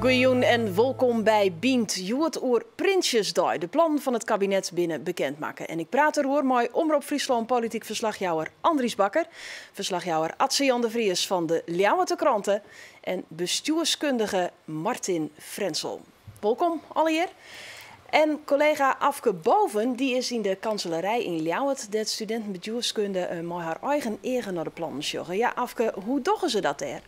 Goejûn en wolkom by Bynt. Hjoed oer Prinsjesdei. De plannen fan it kabinet binne bekend makke. En ik praat deroer mei Omrop Fryslân polityk ferslachjouwer Andries Bakker, ferslachjouwer Atze Jan de Vries fan de Ljouwerter Krante en bestjoerskundige Martin Frenzel. Wolkom allegear. En kollega Afke Boven dy is yn de Kanselarij yn Ljouwert, dêr't studinten bestjoerskunde mei har eigen eagen nei de plannen sjogge. Ja, Afke, hoe dogge se dat dêr?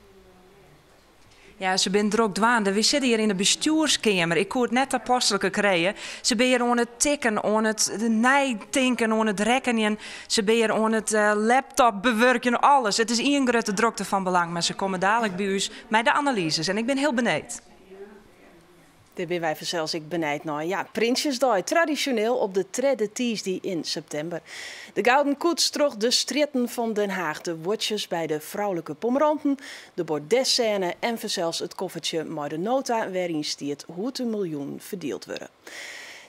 Ja, se binne drok dwaande. Wy sitte hjir yn de bestjoerskeamer. Ik koe it net tapasliker krije. Se binne hjir oan it tikken, oan it neitinken, oan it rekkenjen. Se binne hjir oan it laptop bewurkjen, alles. It is ien grutte drokte fan belang, mar se komme dalik by ús mei de analyzes en ik bin hiel benijd. Dêr binne wy fansels ek benijd nei. Ja, Prinsjesdei, tradisjoneel op de tredde tiisdei yn septimber. De gouden koets troch de strjitten fan Den Haag, de buordsjes by de froulike pommeranten, de bordessêne en fansels it koffertsje mei de nota wêryn stiet hoe't de miljoenen ferdield wurde.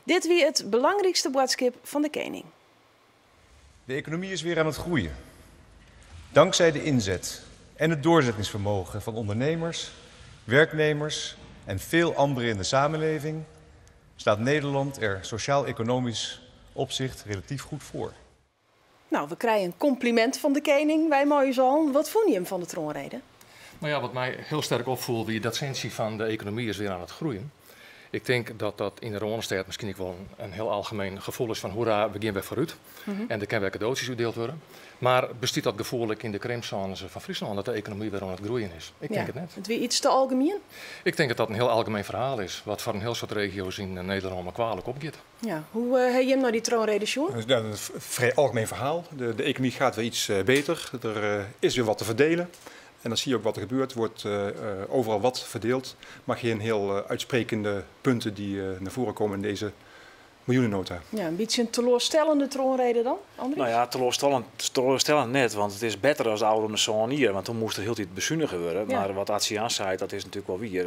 Dit wie it belangrykste boadskip fan de kening. De economie is weer aan het groeien. Dankzij de inzet en het doorzettingsvermogen van ondernemers, werknemers en veel anderen in de samenleving staat Nederland er sociaal-economisch opzicht relatief goed voor. Nou, we krije in kompliment fan de kening, wy mei ús allen. Wat fûnen jim fan de troanrede? Nou ja, wat my hiel sterk opfoel wie dat sintsje fan de ekonomy is wer oan it groeien. Ik tink dat dat yn de Rânestêd miskien ek wol in hiel algemien gefoel is fan hoera, we gean wer foarút. En der kinne wer kadootsjes útdield wurde. Mar bestiet dat gefoel ek yn de krimpsônes fan Fryslân dat de ekonomy wer oan it groeien is? Ik tink it net. It wie iets te algemien? Ik tink dat dat in hiel algemien ferhaal is, wat foar in hiel soad regio's yn Nederlân mar kwalik opgiet. Ja, hoe ha jim nei dy troanrede sjoen? Ja, een vrij algemeen verhaal. De economie gaat weer iets beter. Er is weer wat te verdelen. En dan zie je ook wat er gebeurt. Er wordt overal wat verdeeld, maar geen heel uitsprekende punten die naar voren komen in deze miljoenennota. Ja, in bytsje in teloarstellende troanrede dan, Andries? Nou ja, teloarstellend net, want it is better as de ôfrûne 7 jier, want doe moast der hieltyd besunige wurde. Ja. Mar wat Atze Jan sei, dat is natuerlik wol wier.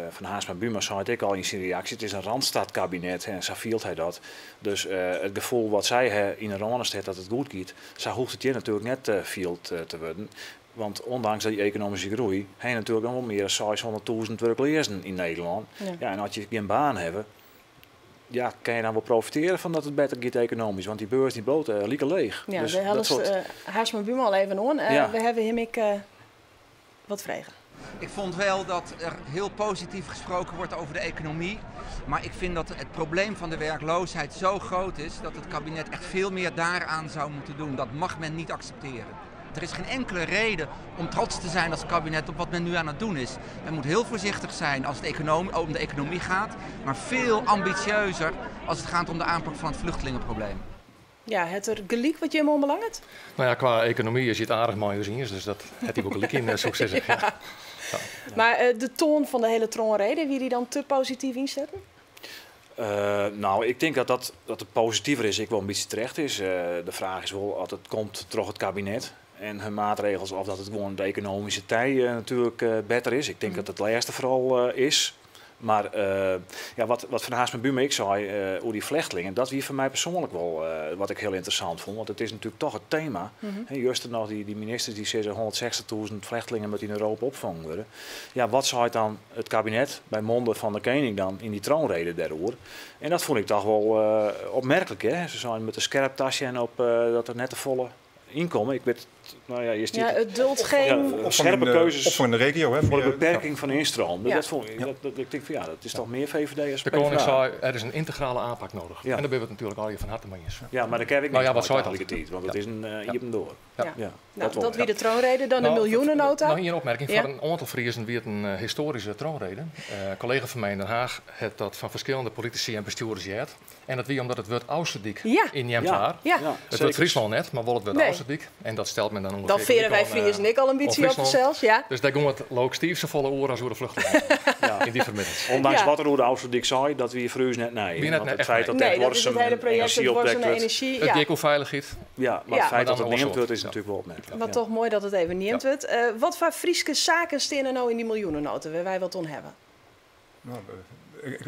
Van Haersma Buma sei it ek al yn syn reaksje, it is in Randstadkabinet en sa fielt hy dat. Dus it gefoel wat sy ha yn de Rânestêd dat it goed giet, sa hoecht it hjir natuerlik net field te wurden. Want ûndanks dy ekonomyske groei, ha je natuerlik noch wol mear as 600.000 wurkleazen yn Nederlân. Ja, en as je gjin baan hawwe, ja, kinne je dan wol profitearje fan dat it better giet ekonomysk? Want dy beurs dy bliuwt like leech. Ja, Dus we dat soort Haersma Buma al even oan. Ja. We hawwe him ek wat frege. Ik vond wel dat er heel positief gesproken wordt over de economie. Maar ik vind dat het probleem van de werkloosheid zo groot is dat het kabinet echt veel meer daaraan zou moeten doen. Dat mag men niet accepteren. Er is geen enkele reden om trots te zijn als kabinet op wat men nu aan het doen is. Men moet heel voorzichtig zijn als het om de economie gaat, maar veel ambitieuzer als het gaat om de aanpak van het vluchtelingenprobleem. Ja, hat er gelyk wat jim oanbelanget? Nou ja, qua ekonomy is it aardich mei ús iens, dus dat hat hy wol gelyk yn, soe ik sizze. Ja. Ja. Mar de toan fan de hiele troanrede, wie dy dan te posityf ynsetten? Nou, ik tink dat it positiver is, ek wol in bytsje terecht is. De fraach is wol oft it komt troch it kabinet en har maatregels of dat it gewoan de ekonomyske tij natuerlik better is. Ik tink dat it lêste foaral is. Mar ja, wat Van Haersma Buma ek sei oer dy flechtlingen, dat wie foar my persoanlik wol wat ik hiel ynteressant fûn. Want it is natuerlik dochs it tema. Hè, juster noch dy ministers dy sizze 160.000 flechtlingen moatte yn Europa opfongen wurde. Ja, wat seit dan it kabinet by monde fan de kening dan yn dy troanrede dêroer? En dat fûn ik dochs wol opmerklik. Hè? Se seinen moatte skerp tasjen op dat der net te folle ynkomme. Ik wit, nou ja, je stiet Ja, it duldt gjin Ja, skerpe keuzes Opfang in de regio, hè, foar de voor beperking fan de ynstroom. Ja. Dat fûn ik, ik tink fan ja, dat is dochs mear VVD as De koning PvdA. sei, der is in yntegrale oanpak nedich. Ja. En dêr binne we it natuerlik allegear fan herte mei iens. Ja, mar dêr kin ik Nou ja, niks wat mei sei dat? tagelikertiid, want it is in iepen doar. Ja. Ja, Nou, dat wol. dat wie de troanrede, dan de Nou, miljoenennota. Noch ien opmerking. Ja. Foar in oantal Friezen wie it in histoaryske troanrede. In kollega fan my yn Den Haag hat dat fan ferskillende politisy en bestjoerders heard. En dat wie omdat it wurd Oosterdyk yn neamd waard. Ja. Ja, It wurd seker. Fryslân net, mar wol it wurd Nee. Oosterdyk. En dat stelt men dan Dan ûngefear feare gelyk wy oan, Friezen ek al in oan bytsje op Fryslân. fansels, ja. Dus dêr gie it leau ik stiif safolle oer as oer de vluchtelingen. Ja. Yn dy fermiddens. Ûndanks Ja. wat der oer de Oosterdyk sei, dat wie foar ús net nij. Wie net Want it echt feit nij. dat Nee, der dat is it duorsum hiele projekt, enerzjy it opwekt duorsume wurdt. enerzjy, It ja. gie ek oer feilichheid. Ja, mar Ja. it feit Mar dat dan it neamd oar soart. wurdt is Ja. natuerlik wol opmerklik. Wat Ja. dochs moai dat it even neamd Ja. wurdt. Watfoar Fryske saken steane no yn dy miljoenennota, wêr't wy wat oan hawwe? Nou,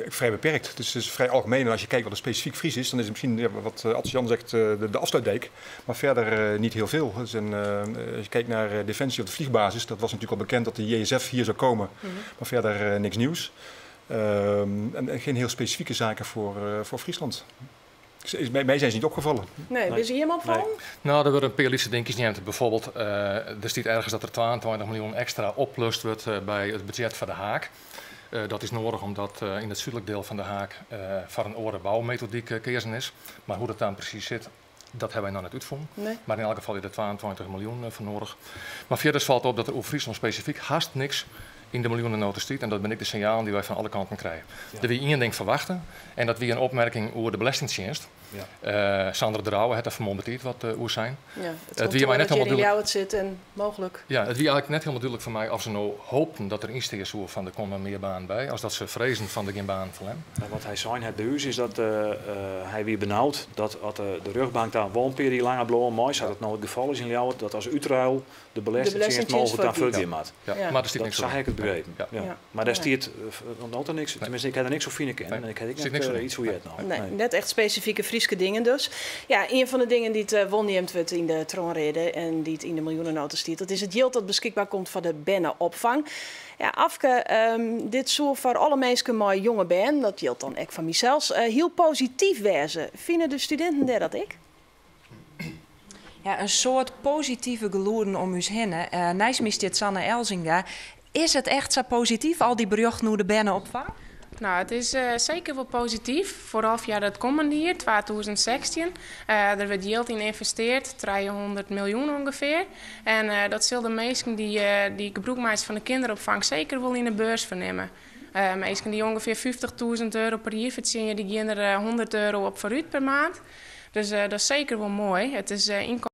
Vrij beperkt. Dus het is vrij algemeen. En als je kijkt wat er specifiek Fries is, dan is het misschien, ja, wat Atze Jan zegt, de afsluitdijk. Maar verder niet heel veel. Dus als je kijkt naar Defensie op de vliegbasis, dat was natuurlijk al bekend dat de JSF hier zou komen. Maar verder niks nieuws. En geen heel specifieke zaken voor Friesland. Mij zijn ze niet opgevallen. Nee, is hier iemand van? Nee. Nou, er worden een paar liefste dingetjes niet. Bijvoorbeeld, er staat ergens dat er 22 miljoen extra oplust wordt bij het budget van de Haak. Dat is nodig omdat in het zuidelijk deel van de Haak van een oren bouwmethodiek keersen is. Maar hoe dat dan precies zit, dat hebben wij nog net uitgevonden. Nee. Maar in elk geval is er 22 miljoen voor nodig. Maar verder valt op dat er over Friesland specifiek haast niks in de miljoenennota stiet. En dat ben ik de signalen die wij van alle kanten krijgen. Ja. Dat we één ding verwachten en dat we een opmerking over de Belastingdienst. Ja. Sander de Rouwe, het er vermomd wat oer zijn. Ja, het Het komt wie mij net dat helemaal je in duidelijk jou het zit en mogelijk. Ja, het wie eigenlijk net helemaal duidelijk voor mij of ze nou hoopten dat er insteek zou van de komt meer baan bij, als dat ze vrezen van de geen baan van hem. Nou, wat hij zei het bij u is dat hij weer benauwd dat als de rugbank daar woonperiode langer blauw mooi zou dat nou het geval is in Ljouwert, dat als uitruil de Belastingdienst mogelijk dan voortdient. voortdient maat. Ja. Ja. Maar er zit Dat niks zag op. ik het begrepen. Ja. Ja. Ja. Maar daar Nee. stiert want niks. Tenminste, ik heb er niks op vinden kennen. Nee. En ik heb Zit net niks in. iets hoe je het nou. Nee, net echt specifieke Frieske dingen dus. Ja, een van de dingen die het wonneemt wordt in de troonrede en die het in de miljoenennota stiert, dat is het geld dat beschikbaar komt van de bennenopvang. Ja, Afke, dit soort voor alle mensen maar jonge ben, dat geldt dan ook van mijzelf, heel positief wezen. Vinden de studenten daar dat ik? Ja, een soort positieve geloeren om u heen. Nijs mist dit Sanne Elzinga. Is het echt zo positief, al die berichten hoe de bennenopvang? Nou, het is zeker wel positief. Vooral via dat komende jaar, 2016. Er werd geld in geïnvesteerd, 300 miljoen ongeveer. En dat zullen de meesten die gebruik maken van de kinderopvang zeker wel in de beurs vernemen. Meesten die ongeveer 50.000 euro per jaar verdienen, die gaan er 100 euro op vooruit per maand. Dus dat is zeker wel mooi. Het is inkomen.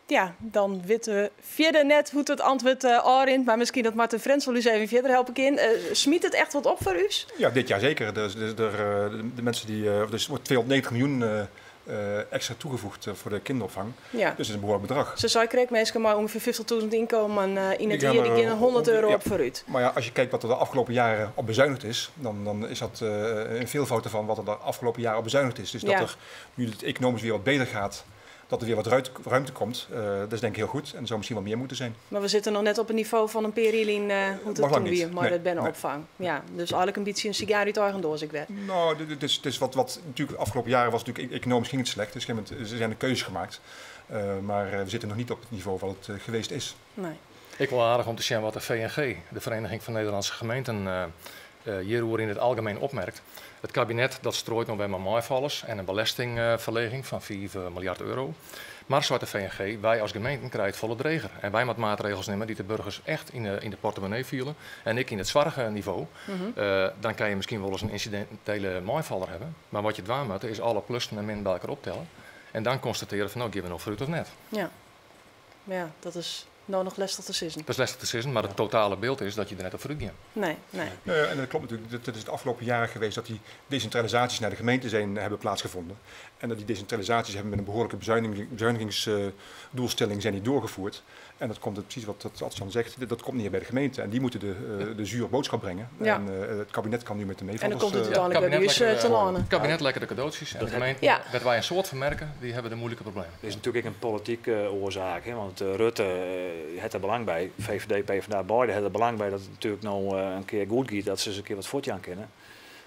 Ja, dan weten we verder net hoe het antwoord uh, maar misschien dat Martin Frensel u even verder helpen kan. Smiet het echt wat op voor u? Ja, dit jaar zeker. Dus, de mensen die, dus wordt 290 miljoen extra toegevoegd voor de kinderopvang. Ja. Dus dat is een behoorlijk bedrag. Ze zei kreeg mensen maar ongeveer 50.000 inkomen in het jaar, die gaan 100 euro op vooruit. Maar ja, als je kijkt wat er de afgelopen jaren op bezuinigd is, dan is dat een veelvoud van wat er de afgelopen jaren op bezuinigd is. Dus dat er nu het economisch weer wat beter gaat, dat er weer wat ruimte komt, dat is denk ik heel goed. En er zou misschien wel meer moeten zijn. Maar we zitten nog net op een niveau van een perilin, hoe het toen weer, maar dat ben opvang. Ja, dus eigenlijk een beetje een sigaar uit eigen doos, ik weet. Nou, dit is wat natuurlijk de afgelopen jaren was natuurlijk economisch ging het slecht. Dus op een gegeven moment er zijn er keuzes gemaakt. Maar we zitten nog niet op het niveau wat het geweest is. Nee. Ik wil aardig om te zien wat de VNG, de Vereniging van Nederlandse Gemeenten, hierover in het algemeen opmerkt. Het kabinet dat strooit nog bij maaivallers en een belastingverleging van 4 miljard euro. Maar zo de VNG, wij als gemeenten krijgen volle dreger. En wij moeten maatregels nemen die de burgers echt in de portemonnee vielen. En ik in het zwarige niveau. Dan kan je misschien wel eens een incidentele maaivaller hebben. Maar wat je dwaan moet, is alle plussen en min bij elkaar optellen. En dan constateren van nou, geven we nog vooruit of net. Ja, ja, dat is nou nog lastig te sissen. Dat is lastig te sissen, maar het totale beeld is dat je er net op vooruit gaat. Nee, nee. Ja, en dat klopt natuurlijk. Dat is het afgelopen jaren geweest dat die decentralisaties naar de gemeente hebben plaatsgevonden. En dat die decentralisaties hebben met een behoorlijke bezuinigingsdoelstelling zijn die doorgevoerd. En dat komt precies wat Atze-Jan zegt, dat komt neer bij de gemeente. En die moeten de zure boodschap brengen. Ja. En het kabinet kan nu met de meevallers... En dan komt het uiteindelijk bij u te landen. Het kabinet lekker de cadeautjes. En de gemeente, wat wij een soort van merken, die hebben de moeilijke problemen. Dat is natuurlijk ook een politieke oorzaak. Hè? Want Rutte heeft er belang bij, VVD, PvdA, beide hebben er belang bij dat het natuurlijk nou een keer goed gaat, dat ze eens een keer wat voortjaan kennen.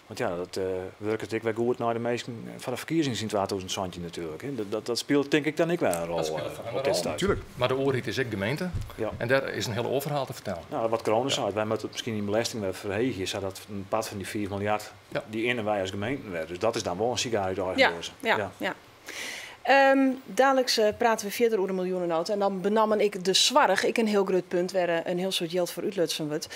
Want ja, dat werkt natuurlijk wel goed naar de meesten van de verkiezingen in 2017 natuurlijk. Hè. Dat speelt denk ik dan ik wel een rol op dit stadium. Natuurlijk. Maar de oorheid is ook gemeente. Ja. En daar is een heel verhaal te vertellen. Nou, wat corona zei, wij moeten het misschien in belasting verhegen, zodat een part van die 4 miljard die in en wij als gemeente werden. Dus dat is dan wel een sigaar uit de eigen doos. Ja. Dadelijk praten we verder over de miljoenennota. En dan benam ik de zwarg. Ik een heel groot punt waar een heel soort geld voor uitlutsen wordt.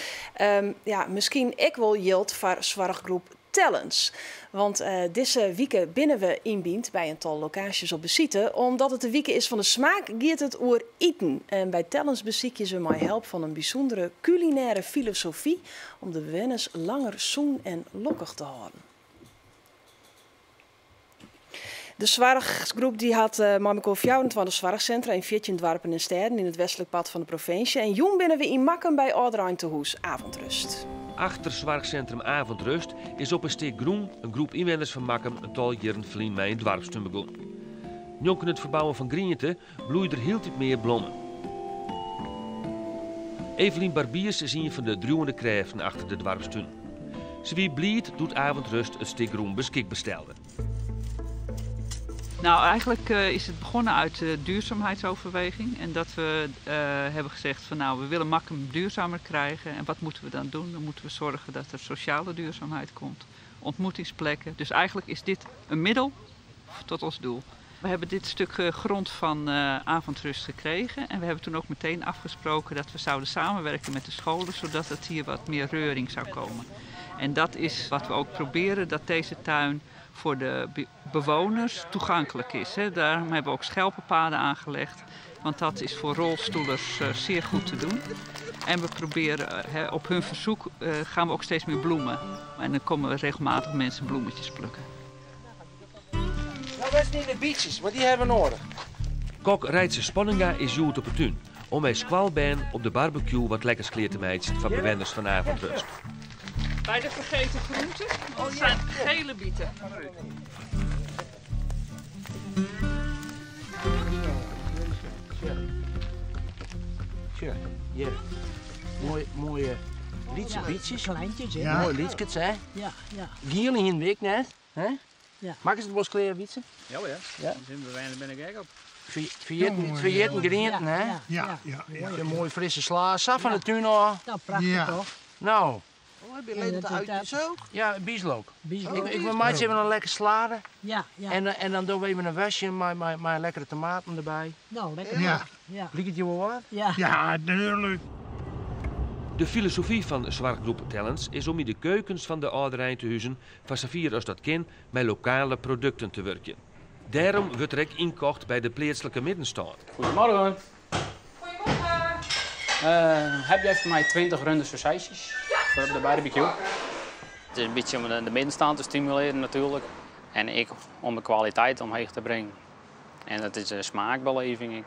Ja, misschien ik wel geld voor zwarggroep Tellens. Want deze week binnen we inbient bij een tal locaties op besite. Omdat het de week is van de smaak, gaat het oer eten. En bij Tellens beziek je ze met hulp van een bijzondere culinaire filosofie om de bewoners langer zoen en lokkig te houden. De Zwarggroep die had Mamiko van de Zwargcentra in 14 dorpen en steden in het westelijk pad van de provincie. En jong binnen we in Makkum bij Alderijn te Hoes avondrust. Achter soarchsintrum Avondrust is op in stik grûn in groep ynwenners fan Makkum in tal jierren ferlyn mei in doarpstún begûn. Njonken it ferbouwen fan griente bloeie der hieltyd mear blommen. Evelien Barbiers is ien fan de driuwende krêften achter de doarpstún. Se wie bliid doe't Avondrust it stik grûn beskikber stelde. Nou, eigenlijk is het begonnen uit de duurzaamheidsoverweging. En dat we hebben gezegd van nou, we willen Makkum duurzamer krijgen. En wat moeten we dan doen? Dan moeten we zorgen dat er sociale duurzaamheid komt. Ontmoetingsplekken. Dus eigenlijk is dit een middel tot ons doel. We hebben dit stuk grond van Avondrust gekregen. En we hebben toen ook meteen afgesproken dat we zouden samenwerken met de scholen, zodat het hier wat meer reuring zou komen. En dat is wat we ook proberen, dat deze tuin voor de bewoners toegankelijk is. Hè. Daarom hebben we ook schelpenpaden aangelegd, want dat is voor rolstoelers zeer goed te doen. En we proberen, hè, op hun verzoek gaan we ook steeds meer bloemen. En dan komen regelmatig mensen bloemetjes plukken. Nou, best niet de bietjes, want die hebben we nodig. Kok Reitse Spanninga is hjoed op 'e tún om mei skoalbern op de barbecue wat lekkers klear te meitsjen foar bewenners fan Avondrust. Bij de vergeten groenten, dat zijn gele bieten. Tja, hier. Mooi, mooie lytse bietjes. Kleintjes, hè? Ja. Mooie lytskes, hè? Ja, ja. Giel in week net, hè? Ja. Maak eens het bos kleer, Wietse? Ja, ja. Ja. Daar ben ik gek op. Verjitten groenten, hè? Ja, ja, ja, ja. Een mooie frisse sla. Sap van de tuin al. Nou, prachtig Ja. toch? Nou. Oh, heb je alleen de uitjes ook? Ja, bieslook. Bieslook. Ik wil maatje even een lekker salade. Ja, ja. En dan doen we even een wasje met lekkere tomaten erbij. Nou, lekker. Ja. Ja. Lijkt het je wel wat? Ja. Ja, natuurlijk. De filosofie van Zwartgroep Tellens is om in de keukens van de oudereintehuizen van zover als dat kan met lokale producten te werken. Daarom wordt er ook inkocht bij de plaatselijke middenstand. Goedemorgen. Goedemorgen. Heb jij voor mij 20 runde sausijsjes voor op de barbecue? Het is een beetje om de middenstand te stimuleren natuurlijk. En ik om de kwaliteit omheen te brengen. En dat is de smaakbeleving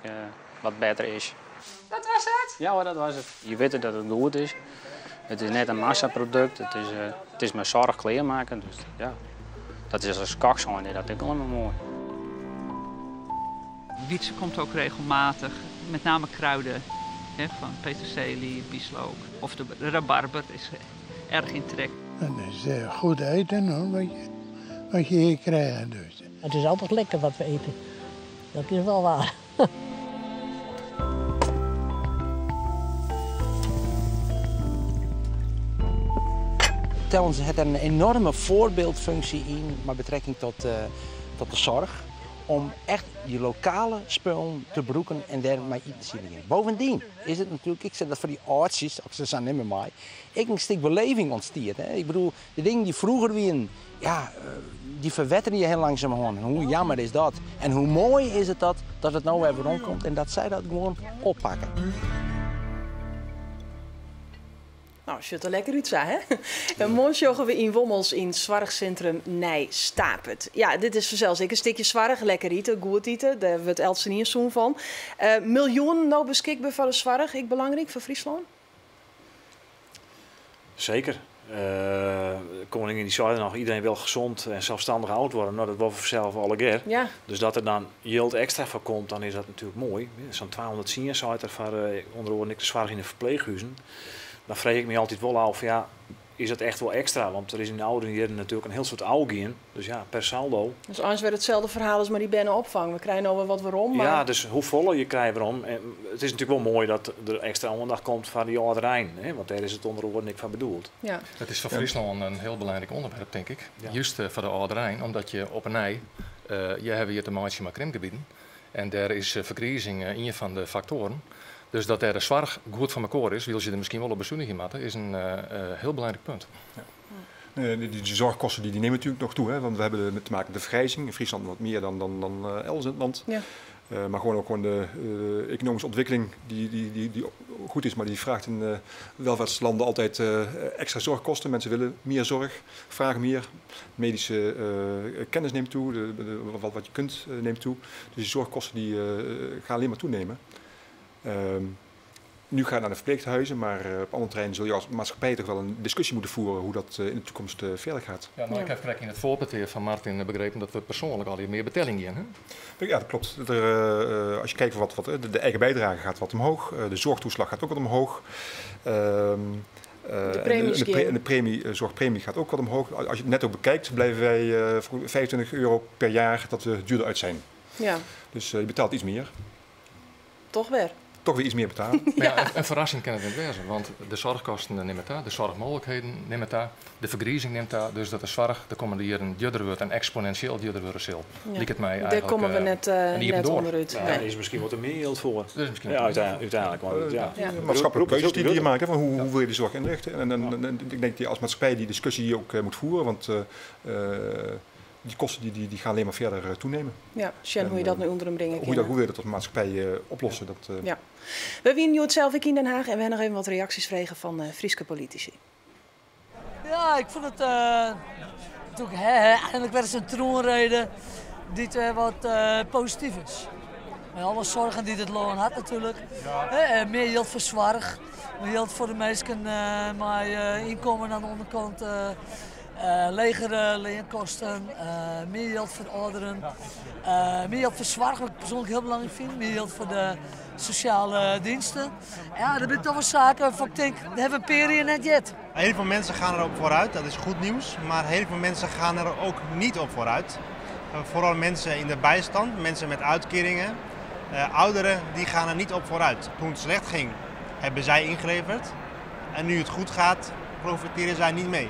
wat beter is. Dat was het? Ja hoor, dat was het. Je weet dat het goed is. Het is net een massaproduct. Het is met zorg kleermaken. Dus ja, dat is als kok zijn, dat is ook allemaal mooi. Wietse komt ook regelmatig, met name kruiden, hè, van peterselie, bieslook of de rabarber is erg in trek. Dat is goed eten hoor, wat je hier krijgt. Dus. Het is altijd lekker wat we eten, dat is wel waar. Tellens heeft een enorme voorbeeldfunctie in met betrekking tot de zorg. Om echt je lokale spullen te broeken en daarmee in te zien. Bovendien is het natuurlijk, ik zeg dat voor die artsjes, of ze zijn niet meer mij, ik een stuk beleving ontstiert. Hè. Ik bedoel, de dingen die vroeger waren, ja, die verwetteren je heel langzamerhand. En hoe jammer is dat? En hoe mooi is het dat het nou weer rondkomt en dat zij dat gewoon oppakken. Nou, zit er lekker uit, hè? En morgen we in Wommels in Zwargcentrum Nij Stapert. Ja, dit is zelfs ik een stukje zwarg. Lekker eten, goed eten. Daar wordt eltse niet zoen van. Miljoen nou beschikbaar voor de zwarg. Ik belangrijk voor Friesland? Zeker. Koningin die zei nog, iedereen wil gezond en zelfstandig oud worden. Nou, dat wordt vanzelf alle keer. Ja. Dus dat er dan yield extra voor komt, dan is dat natuurlijk mooi. Zo'n 210 zei er voor onder andere de zwarg in de verpleeghuizen. Dan vraag ik me altijd wel af, ja, is dat echt wel extra? Want er is in de oude jaren natuurlijk een heel soort oude Dus ja, per saldo. Dus anders werd hetzelfde verhaal als maar die binnen opvang. We krijgen nou weer wat waarom. Maar... Ja, dus hoe voller je krijgt waarom. En het is natuurlijk wel mooi dat er extra aandacht komt van die oude Rijn. Hè? Want daar is het onder andere niks van bedoeld. Ja. Het is voor Friesland een heel belangrijk onderwerp, denk ik. Ja. Juist voor de oude Rijn, omdat je op een ei, je hebt hier te maken met krimpgebieden. En daar is vergrijzing een van de factoren. Dus dat er de zorg goed van elkaar is, wil je er misschien wel op bezuinigen moeten, is een heel belangrijk punt. Ja. Nee, die zorgkosten die nemen natuurlijk nog toe, hè, want we hebben te maken met de vergrijzing. In Friesland wat meer dan elders in het land. Ja. Maar gewoon ook gewoon de economische ontwikkeling die goed is, maar die vraagt in welvaartslanden altijd extra zorgkosten. Mensen willen meer zorg, vragen meer. Medische kennis neemt toe, wat je kunt neemt toe. Dus die zorgkosten die gaan alleen maar toenemen. Nu gaat het naar de verpleeghuizen, maar op andere terreinen zul je als maatschappij toch wel een discussie moeten voeren hoe dat in de toekomst verder gaat. Ja, nou, ik heb gelijk in het voorpeteer van Martin begrepen dat we persoonlijk al meer betelling in. Hè? Ja, dat klopt. Als je kijkt wat de eigen bijdrage gaat wat omhoog, de zorgtoeslag gaat ook wat omhoog. De premies en de zorgpremie gaat ook wat omhoog. Als je het netto bekijkt, blijven wij voor €25 per jaar dat we duurder uit zijn. Ja. Dus je betaalt iets meer. Toch weer? Toch weer iets meer betalen. Maar ja, een verrassing kan het niet wezen, want de zorgkosten nemen daar, de zorgmogelijkheden nemen daar, de vergrijzing neemt daar, dus dat de zorg de komende jaren duurder wordt en exponentieel duurder wordt zal. Ja. Lijkt het mij Daar eigenlijk, komen we net door. onderuit. Ja, Nee. Er is misschien wat er meer geld voor. Er is misschien ja, wat meer geld voor. uiteindelijk. Want, ja. Ja. Maatschappelijke keuzes die je maakt, hè, van hoe wil je de zorg inrichten. En ik denk dat je als maatschappij die discussie ook moet voeren, want die kosten die gaan alleen maar verder toenemen. Ja, Sjen, hoe je dat nu onder hem brengen Hoe wil je dat als maatschappij oplossen? Dat, Ja. We wienen het zelf ook in Den Haag en we hebben nog even wat reacties gekregen van Friese politici. Ja, ik vond het natuurlijk, eindelijk werd eens een troonrede die wat positief is. Met alle zorgen die het loon had natuurlijk. Ja. Meer geld voor zorg, meer geld voor de mensen met inkomen aan de onderkant. Legere leenkosten, meer geld voor ouderen, meer geld voor zorg, wat ik persoonlijk heel belangrijk vind, meer geld voor de sociale diensten. Ja, dat zijn toch wel zaken waarvan ik denk, dat hebben we Peri net jet. Heel veel mensen gaan erop vooruit, dat is goed nieuws, maar heel veel mensen gaan er ook niet op vooruit. Vooral mensen in de bijstand, mensen met uitkeringen, ouderen, die gaan er niet op vooruit. Toen het slecht ging, hebben zij ingeleverd en nu het goed gaat, profiteren zij niet mee.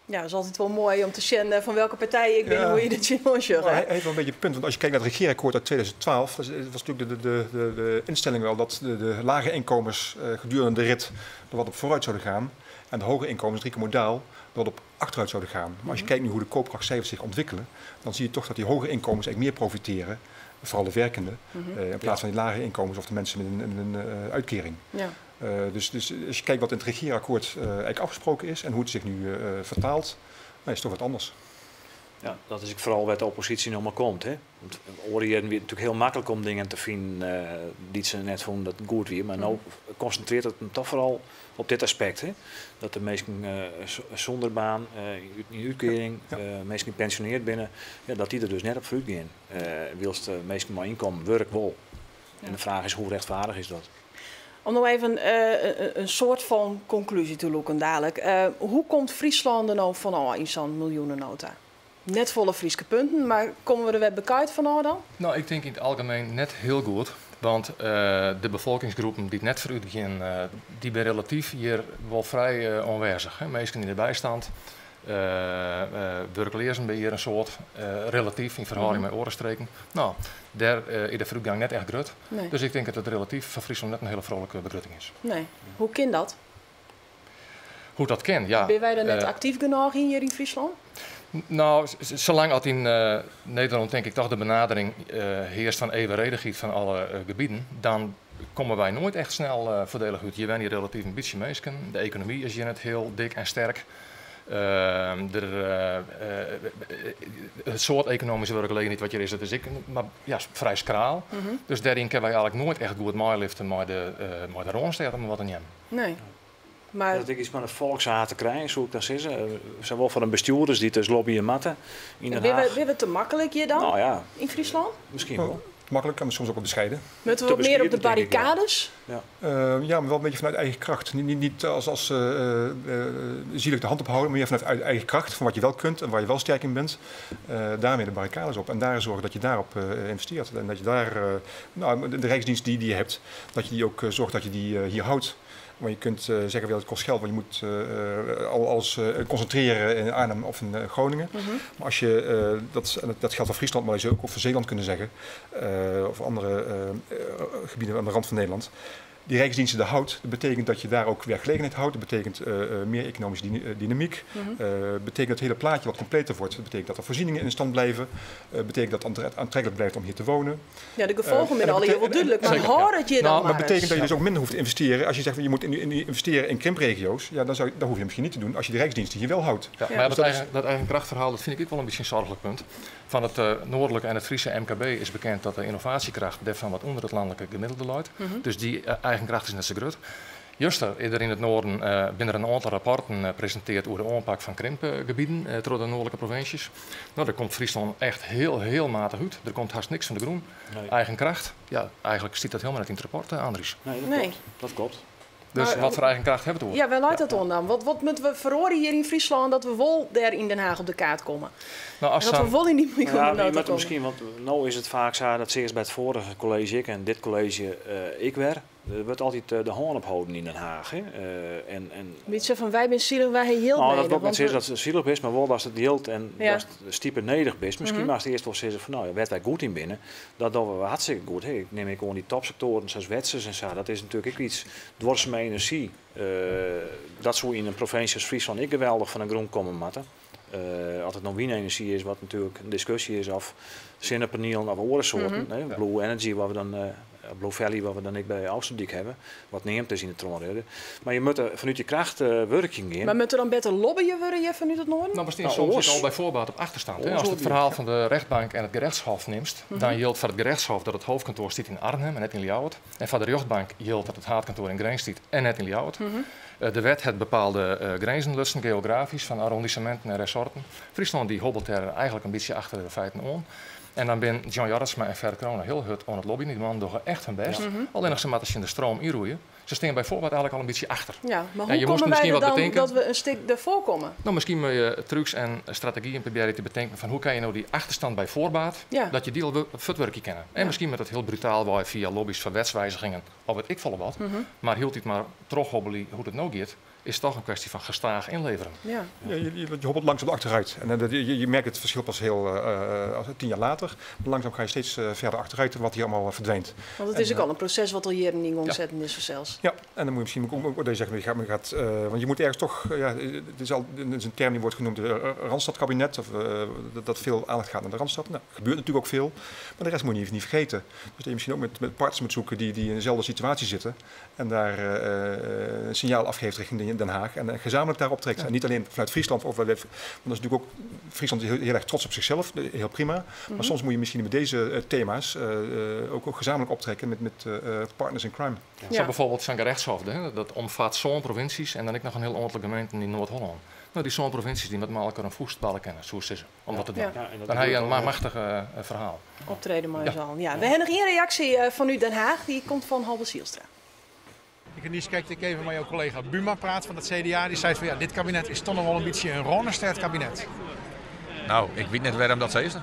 Ja, dat is altijd wel mooi om te zien van welke partij ik ben en hoe je dat je Hij heeft wel een beetje een punt, want als je kijkt naar het regeerakkoord uit 2012, dat was natuurlijk de instelling wel dat de lage inkomens gedurende de rit er wat op vooruit zouden gaan en de hoge inkomens, 3 modaal, er wat op achteruit zouden gaan. Maar als je kijkt nu hoe de koopkrachtcijfers zich ontwikkelen, dan zie je toch dat die hoge inkomens eigenlijk meer profiteren, vooral de werkenden, in plaats van die lage inkomens of de mensen met een uitkering. Ja. Dus als je kijkt wat in het regeerakkoord eigenlijk afgesproken is en hoe het zich nu vertaalt, dan is het toch wat anders. Ja, dat is vooral waar de oppositie nog maar komt. Hè? Want Oriën weer natuurlijk heel makkelijk om dingen te vinden die ze net vonden dat het goed weer. Maar nu concentreert het hem toch vooral op dit aspect. Hè? Dat de mensen zonder baan, in uitkering, mensen die pensioneerd binnen, ja, dat die er dus net op vooruit gaan. Wilst de mensen maar inkomen, werk wel. Ja. En de vraag is hoe rechtvaardig is dat? Om nog even een soort van conclusie te loeken dadelijk. Hoe komt Friesland er nou van in zo'n miljoenennota? Net volle Friese punten, maar komen we er weer bekijkt van dan? Nou, ik denk in het algemeen net heel goed. Want de bevolkingsgroepen die het net vooruit gaan, die zijn relatief hier wel vrij aanwezig. Hè? Mensen in de bijstand, werklozen bij hier een soort, relatief in verhouding met orenstreken. Nou, daar is de vooruitgang net echt groot. Nee. Dus ik denk dat het relatief van Friesland net een hele vrolijke begrutting is. Nee. Hoe kan dat? Hoe dat kan, ja. Ben wij er net actief genoeg hier in Friesland? Nou, zolang als in Nederland denk ik toch de benadering heerst van evenredigheid van alle gebieden, dan komen wij nooit echt snel voordelig uit. Je bent hier relatief een beetje meesken. De economie is hier net heel dik en sterk. Het soort economische werkgelegenheid wat hier is, dat is ik, maar ja, vrij schraal. Dus daarin kunnen wij eigenlijk nooit echt goed meeliften met de Randstad om wat te nemen. Nee. Maar dat ik iets van een volkshaat te krijgen, zo ik dat zeggen. Zijn wel van de bestuurders die dus lobbyen matten in Den Haag. Ben we te makkelijk hier dan? Nou ja. In Friesland? Misschien wel. Makkelijk, maar soms ook wel bescheiden. Moeten we wat meer op de barricades? Ja. Ja, maar wel een beetje vanuit eigen kracht. Niet als zielig de hand ophouden, maar meer vanuit eigen kracht. Van wat je wel kunt en waar je wel sterk in bent. Daarmee de barricades op. En daar zorgen dat je daarop investeert. En dat je daar, de rijksdienst die je hebt, dat je die ook zorgt dat je die hier houdt. Want je kunt zeggen, wel, het kost geld, want je moet alles concentreren in Arnhem of in Groningen. Maar als je, dat geldt voor Friesland, maar je zou ook voor Zeeland kunnen zeggen, of andere gebieden aan de rand van Nederland. Die rijksdiensten daar houdt, dat betekent dat je daar ook werkgelegenheid houdt. Dat betekent meer economische dynamiek. Betekent dat het hele plaatje wat completer wordt. Dat betekent dat er voorzieningen in stand blijven. Betekent dat het aantrekkelijk blijft om hier te wonen. Ja, de gevolgen zijn al heel wel duidelijk. Maar hoor het je dan maar Maar betekent dat je dus ook minder hoeft te investeren. Als je zegt, je moet investeren in krimpregio's. Ja, dan hoef je misschien niet te doen als je de rijksdiensten hier wel houdt. Ja, maar dus dat eigen krachtverhaal, dat vind ik ook wel een beetje een zorgelijk punt. Van het noordelijke en het Friese MKB is bekend dat de innovatiekracht daarvan wat onder het landelijke gemiddelde loopt. Dus die eigen Eigen kracht is net sa grut. Juster is der yn it Noarden binne der in oantal rapporten presinteard oer de oanpak fan krimpgebieten troch de noardlike provinsjes. No, dêr komt Fryslân echt hiel, hiel matich út. Der komt hast niks fan de grûn. Eigen kracht, ja, eigentlik stiet dat hielendal net yn it rapport, Andries. Nee, dat klopt. Dat klopt. Dus wat foar eigen kracht hawwe we it oer? Ja, wêr leit dat oan dan? Wat moatte we feroarje hjir yn Fryslân dat we wol dêr yn Den Haag op de kaart komme? No, as dat we wol yn dy miljoenenota Ja, komme? Miskien, want no is it faak sa, dat seachst by it foarige kolleezje ek en dit kolleezje ek wer. Der wurdt altyd de hân opholden yn Den Haag. Hè. En Bytsje fan wy binne silich, wy ha jild No, dat nedich. wol ik net Want sizze we dat it silich is, mar wol datst it jild en datst de stipe nedich bist. Miskien moatst earst wol sizze fan no, wêr't wy goed yn binne, dat dogge we hartstikke goed. Hè. Ik nim ek oan dy topsektoaren sa as Wetsus en sa, dat is natuerlik ek iets, duorseme enerzjy, dat soe yn in provinsje as Fryslân ek geweldich fan de grûn komme moatte. As it no wynenerzjy is, wat natuerlik in diskusje is, of sinnepanielen of oare soarten, hè, Blue Energy, wat we dan, Blue Valley, wat we dan ek by Ofslútdyk hawwe, wat neamd is yn de troanrede. Mar je moatte fanút je kracht wurkjen gean. Mar moat der dan better lobbye wurde hjir fanút it Noarden? No, we stean soms ek al by voorbaat op achterstand. Hè. Ast it ferhaal fan de rechtbank en it gerechtshof nimst, dan jildt foar it gerechtshof dat it hoofdkantoar stiet yn Arnhem en net yn Ljouwert. En foar de rjochtbank jildt dat it haadkantoar yn Grins stiet en net yn Ljouwert. De wet hat bepaalde grinzen lutsen, geografysk, fan arrondisseminten en ressorten. Fryslân dy hobbelt dêr eigentlik in bytsje achter de feiten oan. En dan bin John Jorritsma en Ferd Crone hiel hurd oan it lobbyen. Dy mannen dogge echt hun bêst. Allinnich se moatte tsjin de stroom ynroeie. Se stean by voorbaat eigentlik al in bytsje achter. Ja, mar En hoe je moasten komme wy miskien der wat dan betinke. dat we in stik derfoar komme? No, miskien moatte je trucs en strategyen probearje te betinken fan hoe kinne je no dy achterstand by voorbaat, dat je dy al fuortwurkje kinne. En miskien moat it hiel brutaalwei fia lobbys foar wetswizigingen of wit ik folle wat. Mar hieltyd mar trochhobbelje hoe't it no giet, is toch een kwestie van gestaag inleveren. Ja, je hobbelt langzaam achteruit. En je merkt het verschil pas heel 10 jaar later. Maar langzaam ga je steeds verder achteruit wat hier allemaal verdwijnt. Want it is En, ek al in proses wat al jierren yn gong setten is fansels. Ja, en dan moet je misschien ook dat je zegt, je gaat, want je moet ergens toch, ja, het is een term die wordt genoemd, Randstadkabinet, of dat veel aandacht gaat naar de Randstad. Nou, gebeurt natuurlijk ook veel, maar de rest moet je niet vergeten. Dus dat je misschien ook met partners moet zoeken die in dezelfde situatie zitten en daar een signaal afgeeft richting Den Haag en gezamenlijk daarop trekt. En niet alleen vanuit Friesland, of, want dat is natuurlijk ook, Friesland is heel, heel erg trots op zichzelf, heel prima. Maar soms moet je misschien met deze thema's ook gezamenlijk optrekken met partners in crime. Zo bijvoorbeeld zo'n gerechtshof, hè, dat omvat sân provinsjes en dan ek noch in hiel oantal gemeenten yn Noard-Hollân. No, dy sân provinsjes dy moatte mei elkoar in fûst balle kinne, soe ik sizze, om dat te dwaan. Ja, en dat Dan ha je gebeurt in al, ja. machtich ferhaal. Optreden mei ús allen. Ja. We hawwe noch ien reaksje fanút Den Haag, dy komt fan Halbe Zijlstra. Ik heb niet kijkt, ik even met jouw collega Buma praat van het CDA. Die zei van ja, dit kabinet is toch nog wel een beetje een Rânestêd kabinet. Nou, ik weet net waarom dat zo is.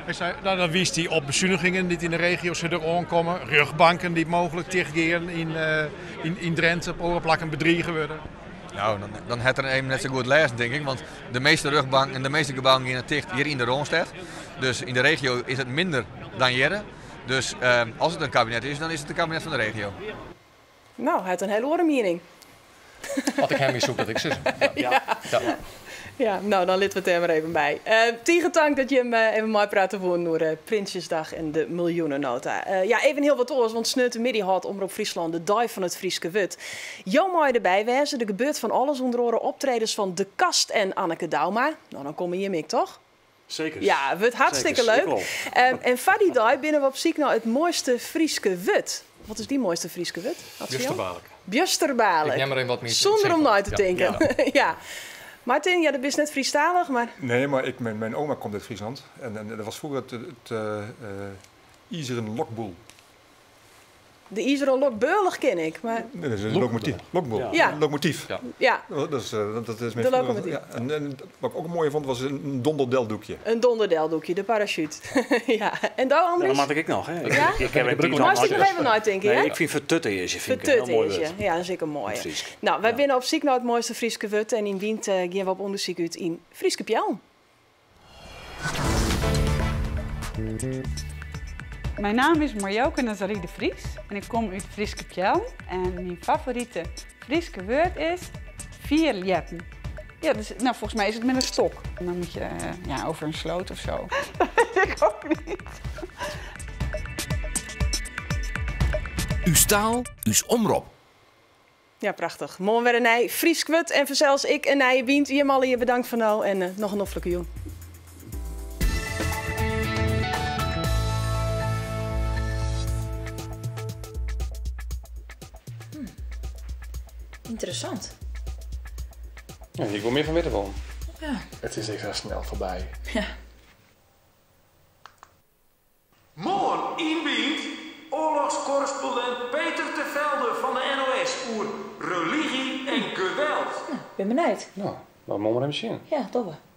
Hij zei, nou, dan wiist hij op bezuinigingen die in de regio's er aankomen. Rjochtbanken die mogelijk dichtgaan in Drenthe, op andere plakken bedriegen worden. Nou, dan het er even net zo goed lezen, denk ik. Want de meeste rjochtbanken en de meeste gebouwen gaan ticht hier in de Rânestêd. Dus in de regio is het minder dan hier. Dus als het een kabinet is, dan is het een kabinet van de regio. No, hy hat in hiele oare miening. As ik him soe dat ek sizze. Ja. Ja, no, dan litte we it dêr mar even by. Tige tank dat jim even meiprate woene oer Prinsjesdag en de miljoenenota. Ja, even hiel wat oars, want sneontemiddei hâldt Omrop Fryslân de Dei fan it Fryske Wurd. Jo meie derby wêze, der gebeurt fan alles, ûnder oare optredens fan De Kast en Anneke Douma. No, dan komme jim ek, toch? Zeker. Ja, wurdt hartstikke Zeker, leuk. ik wol. En foar dy dei binne we op syk nei it moaiste Fryske wurd. Wat is dyn moaiste Fryske wurd? Bjusterbaarlik. Bjusterbaarlik. Ik nim der even wat mear Sûnder om nei te Ja. tinken. Ja. Martin, ja, do bist net Frysktalich, mar... Nee, mar myn oma komt út Fryslân. En dat wie froeger it izeren lokboel. De izeren lokbeulich ken ik, mar... Nee, dat is in lokomotyf. Lokboel. Lokomotyf. Dat is mijn De vroeger- lokomotyf. Ja, en wat ik ook een mooie vond, was een donderdeldoekje. In donderdeldoekje, de parachute. Ja. En dan, Andries? Dan moat ik ek noch. Hè. Ja? Ik heb Maar moatst ek noch even neitinke, Nee, hè? ik fyn fertutte is, fyn ik in hiel Fertutte moai is, wurd. ja. Ja, dat is ek in moaie. Yn Frysk. No, wy binne op syk nei it moaiste Fryske wurd en yn Bynt gean we op ûndersyk út yn Fryske Peallen. Mijn naam is Marjoke Nazarie de Vries en ik kom út Fryske Peallen. En myn favorite Fryske wurd is fierljeppen. Ja, dus, nou, volgens mij is het met een stok. En dan moet je ja, over een sloot of zo. Dat weet ik ook niet. Us taal, us Omrop. Ja, prachtich. Moarn wer in nij Frysk wurd en fansels ek in nije Bynt. Jim allegear betanke foar no en noch in noflike jûn. Ynteressant. Ja, ik wol mear fan witte wollen. Ja. It is ek sa snel foarby. Ja. Moarn yn Bynt, oarlochskorrespondint Peter te Velde fan de NOS oer religy en geweld. Nou, bin benijd. No, dan moatte we mar even sjen. Ja, dogge we.